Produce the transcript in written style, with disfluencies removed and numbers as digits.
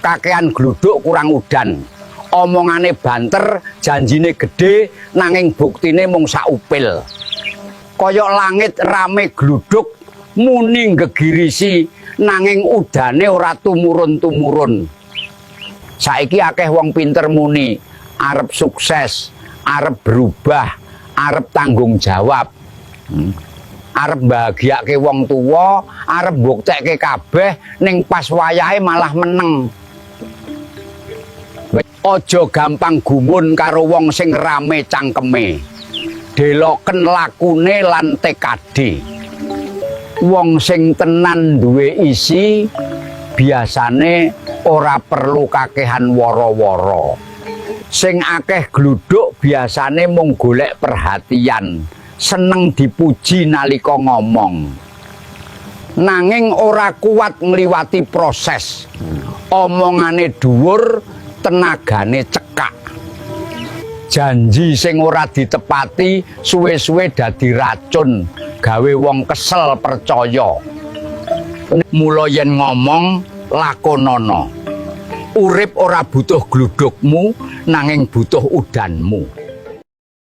Kakean gluduk kurang udan. Omongane banter, janjine gedhe, nanging buktine mung saupil. Kaya langit rame gluduk, muni gegirisi, nanging udane ora tumurun-tumurun. Saiki akeh wong pinter muni, arep sukses, arep berubah, arep tanggung jawab. Arep mbahagiake wong tuwa, arep mbuktekke kabeh, ning pas wayahe malah meneng. Aja gampang gumun karo wong sing rame cangkeme. Deloken lakune lan tekade. Wong sing tenan duwe isi biasane ora perlu kakehan woro-woro. Sing akeh gluduk biasane mung golek perhatian, seneng dipuji nalika ngomong. Nanging ora kuat ngliwati proses. Omongane dhuwur, tenagane cekak. Janji sing ora ditepati suwe-suwe dadi racun, gawe wong kesel percaya. Mula yen ngomong lakonono. Urip ora butuh gludukmu, nanging butuh udanmu.